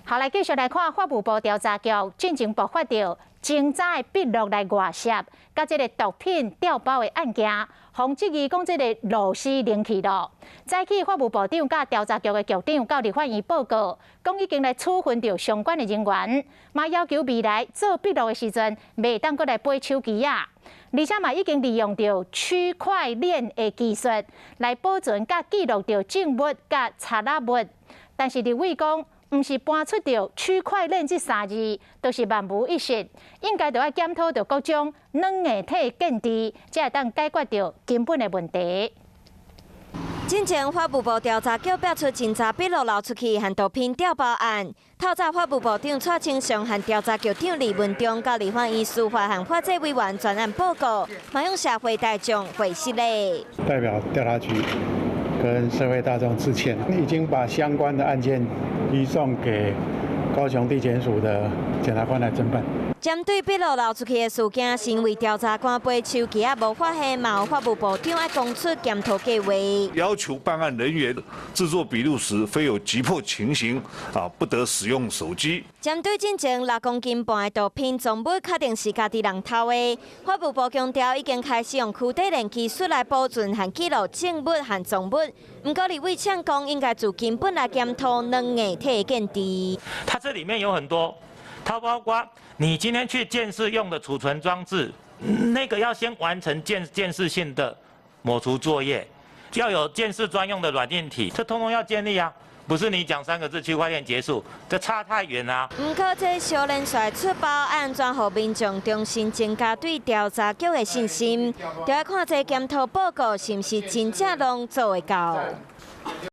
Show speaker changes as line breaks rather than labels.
好，來繼續來看法務部調查局進前爆發著偵查的筆錄來外泄，佮這个毒品調包的案件，予質疑講這个螺絲冷去囉。早起法務部長佮調查局的局長到立法院報告，講已經來處分著相關的人員，嘛要求未來做筆錄的時陣，袂當閣來背手機仔。而且嘛已經利用著區塊鏈的技術來保存佮記錄著證物佮賊仔物，但是立委講，毋是搬出著區塊鏈這三字，都是萬無一失，應該著愛檢討著各種軟硬體建置，才會當解決著根本的問題。
進前法務部調查局爆出偵查筆錄流出去和毒品調包案，透早法務部長蔡清祥和調查局長李文忠到立法院司法和法制委員專案報告，嘛向社會大眾回失禮。
代表調查局跟社會大眾致歉，已經把相關的案件移送給高雄地檢署的檢察官來偵辦。
針對筆錄流出去的事件，身為調查官背手機仔無發現，嘛有法務部長愛講出檢討計劃，
要求辦案人員製作筆錄時，非有急迫情形啊，不得使用手機。
針對進前6公斤半的毒品贓物，確定是家己人偷的，法務部強調已經開始用區塊鏈技術來保存和記錄證物和贓物。毋過立委嗆講，應該自根本來檢討軟硬體建置。
它這裡面有很多，它包括你今天去鑑識用的儲存裝置，那個要先完成鑑識性的抹除作業，要有鑑識專用的軟硬體，這通通要建立啊，不是你講三個字區塊鏈結束，這差太遠啦。
毋過這小連串出包案，轉予民眾重新增加對調查局的信心，就愛看這檢討報告是毋是真正攏做會到。